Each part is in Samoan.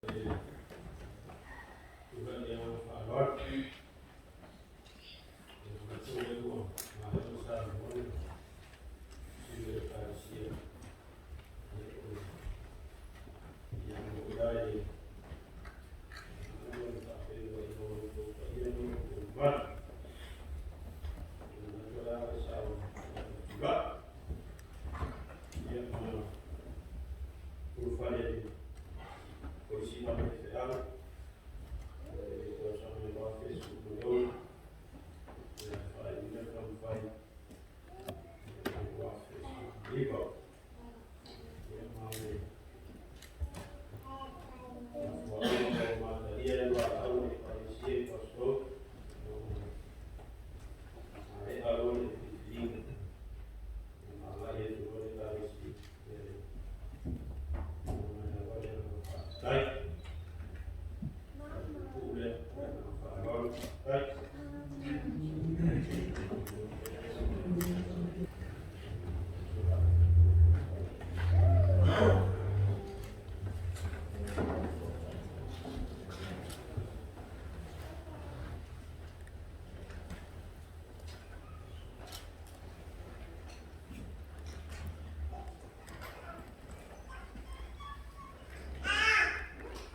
Tulai le agaga faaaloalo. E manatu o lea ua maea ona saunoa le sui o le Ekalesia. Ia moni lava e lagona le faafeiloaiga o lo outou paia ma lo outou mamalu. E manatu o le a agai sao i le tulai. Ia ma ulufale Kolisi ma Faifeau, le tausaga 2016, ia faaiuina le taumafai 2019. Ia ma le mafuaaga ua matalia le valaau a le Ekalesia i Crossroad, ona maea loa le filifiliga, ma agai atu loa le Ekalesia.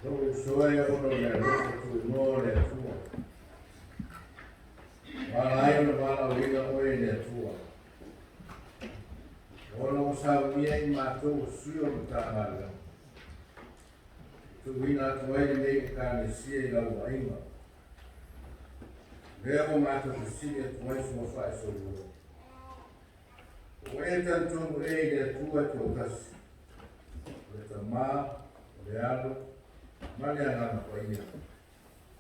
Lou uso e ona o le alofa tunoa o le Atua. Ua ala ai ona valaauina oe e le Atua. Ona ua saunia i matou o sui o le Matagaluega. E tuuina atu ai lenei Ekalesia i lau vaaiga. Lea ua matou fesili atu ai soa faaisolua. Ua e talitonu ē i le Atua e toatasi, o le Tama, o le Alo, ma le Agaga Paia.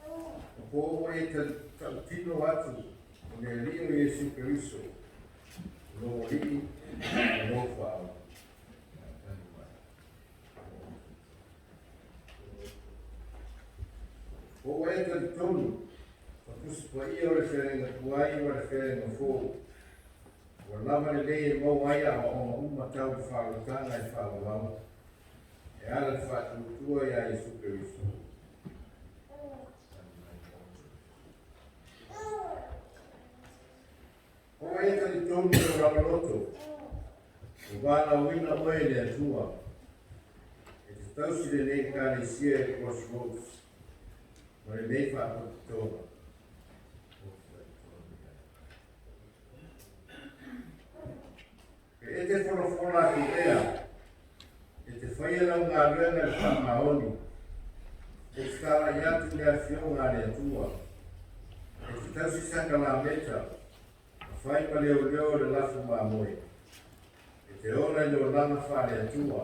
O po ua e tautino atu o le Alii o Iesu Keriso, o lou Alii ma lou Faaola. Po ua e talitonu ka Tusi Paia o le Feagaiga Tuai ma le Feagaiga Fou, ua lava lelei e maua ai aoaoga uma tau le faaolataga e faaauau e ala i le faatuatua iā Iesu Keriso. Po ua e talitonu i lou lava loto, ua valaauina oe e le Atua e te tausi lenei Ekalesia e Crossroads ma lenei faatototoga. Pe e te folafola atu ea, e te faia lau galuega i le faamaoni, e te talai atu i le Afioga a le Atua, e te tausi sakalameta, ma fai ma leoleo o le lafo mamoe, e te ola i le olaga faale-Atua,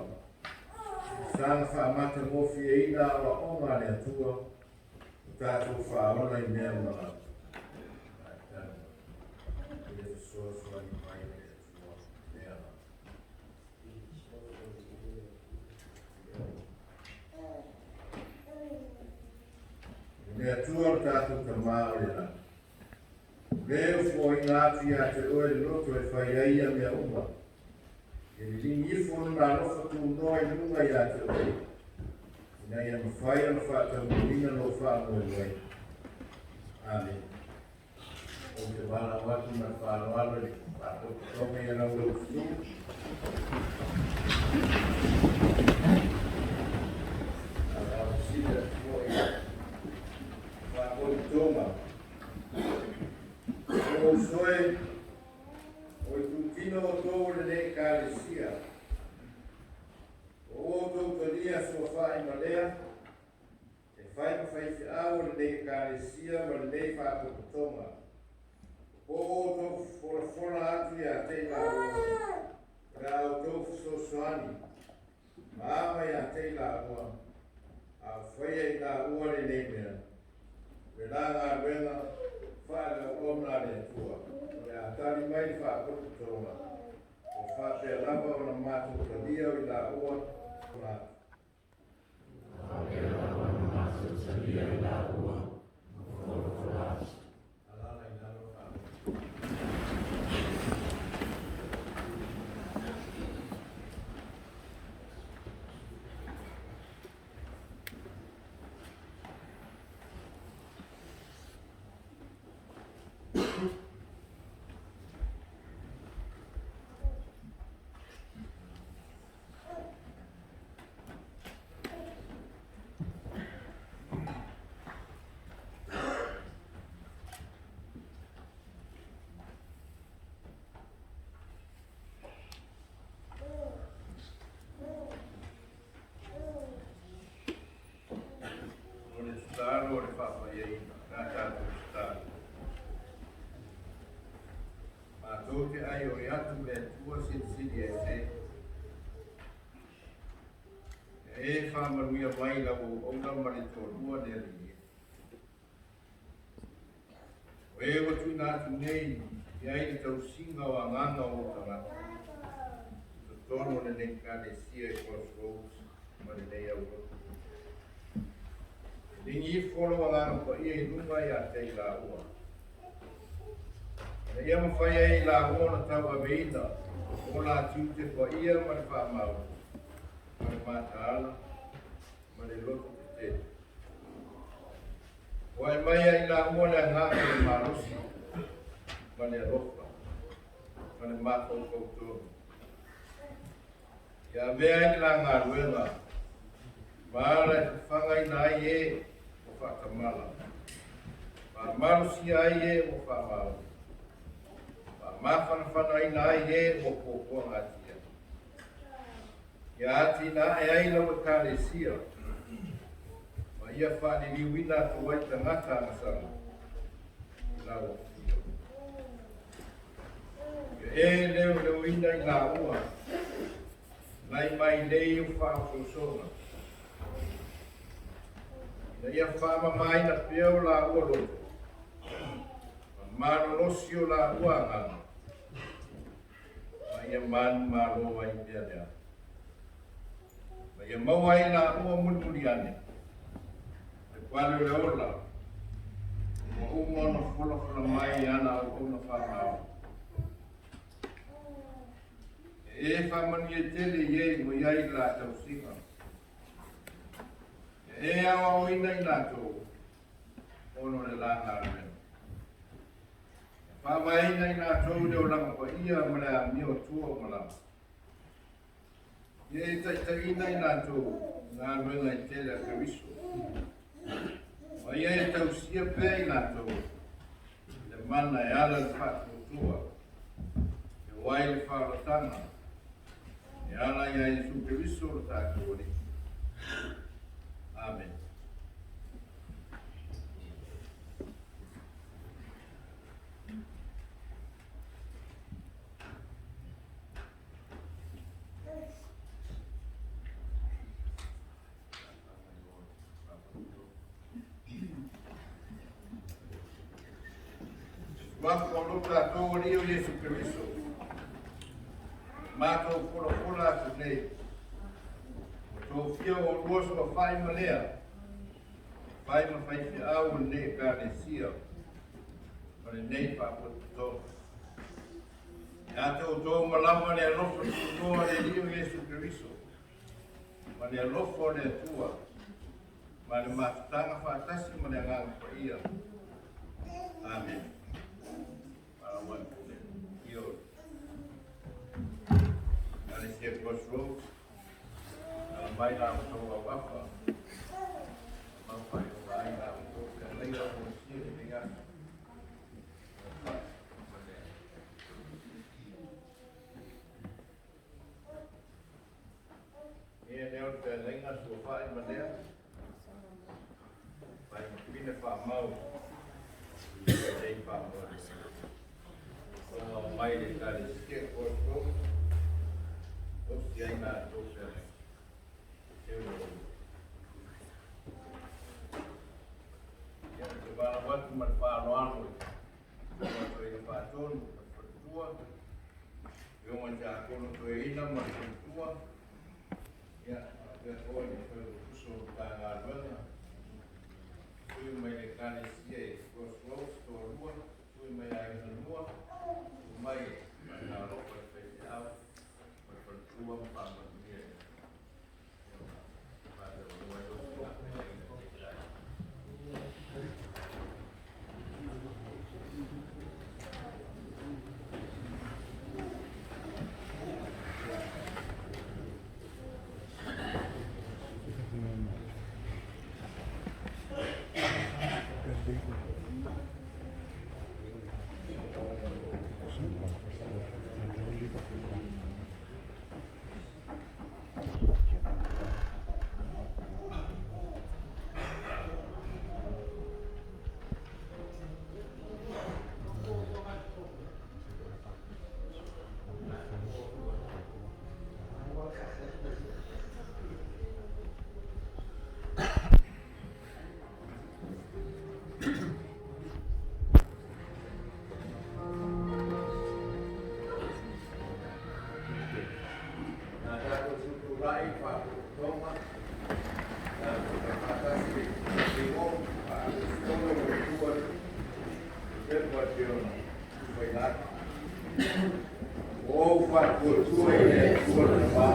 e saga faamatagofieina aoaoga a le Atua, o tatou faaola i mea uma lava. I le fesoasoani mai o le Atua le Agaga. O le Atua o le tatou Tamā o le lagi, o le o fuaina atu ia te oe le loto e fai ai ia mea uma, e liligi ifo lona alofa tunoa i luga ia te oe, ina ia mafai ona faataunuuina lou faamoemoe. Amene. Ou te valaau atu ma le faaaloalo i le faatototoga ia lau lau fetu. Valaau sili atu foi faatotoga. O usoe, o itutino o tou o lenei Ekalesia, o outou talia soafai ma lea, E fai ma faifeau o lenei Ekalesia ma lenei Faalapotopotoga, po o outou folafola atu ia te i laua, o le a outou fesoasoani ma ama ia te i laua, a o faia i laua lenei mea, o le la galuega faale-auauna a le Atua, o le a tali mai le Faalapotopotoga, ua faapea lava ona matou talia o i laua, atu. faamanuiaina pe a tatou tatalo. Matou te aioi atu le Atua Silisili Ese, ia e faamanuia mai lau auauna ma le toalua le Alii e. O e ua tuuina atu nei i ai le tausiga o agaga o ou tagata, i totonu o lenei Ekalesia i Crossroads ma lenei aulotu. E ligi ifo lou Agaga Paia i luga ia te i laua, ina ia mafai ai e i laua ona tauaveina o la tiute paia ma le faamau, ma le mataala, ma le loto tetele. Foai mai ia i laua le agaga o le malosi, ma le alofa, ma le mafaufau tonu. Ia avea ai le la galuega, ma ala e fafagaina ai e ua faatamala, faamalosia ai e ua faamaoni, faamafanafanaina ai e ua puapuagatia. Ia atinae ai lau Ekalesia, ma ia faaliliuina atu ai tagata agasala i lau afio. Ia e leoleoina i laua nai mailei o faaosoosoga, ina ia faamamaina pea o laua loto, ma malolosi o laua agaga, ma ia manumalo ai mea leaga. Ma ia maua ai laua mulimuli ane, le pale o le ola, ua uma ona folafola mai e ana auauna faamaoni. Ia e faamanuia tele i e ua i ai le la tausiga. Ia e aoaoina i latou ona o le la galuega. Ia faavaeina i latou i le olaga paia ma le amio tua o malama. Ia e taitaiina i latou i galuega e tele a Keriso. Ma ia e tausia pea i latou i le mana e ala i le faatuatua, e o ai le faaolataga, e ala iā Iesu Keriso lo tatou Alii. Amene. Suafa o lo tatou Alii o Iesu Keriso, matou folafola atu nei, ua tofia oulua soafai ma lea, fai ma faifeau o lenei Ekalesia ma lenei Faalapotopotoga. Ia te outou malama le alofa tunoa o le Alii o Iesu Keriso, ma le alofa o le Atua, ma le mafutaga faatasi ma le Agaga Paia. Amene. Faalaumai i o Ekalesia Crossroads, ala mai la outou auafa, mau faailoga ai la outou feagaiga o mosia i lenei aso. Ia lea o le feagaiga suafa'i ma lea, fai ma pine faamau i lenei faamoemoe. Tonga mai le Ekalesia Crossroads, tausi ai latou feagaiga. Seu le Alii. Ia, ou te valaau atu ma le faaaloalo i le Toeaina Faatonu ma le Faletua, Afioga i le Tiakono Toeaina ma le Faletua, ia, faapea foi le Failautusi o le Matagaluega, sui mai le Ekalesia i Crossroads toalua, sui mai Aiga Lua, tu mai e faatalofa i le faifeau ma le faletua ma faamanuia i faaleolua ai o feagaiga. pepa e pei ona tufaina atu. Ua ou faatuatua i le Atua le Va.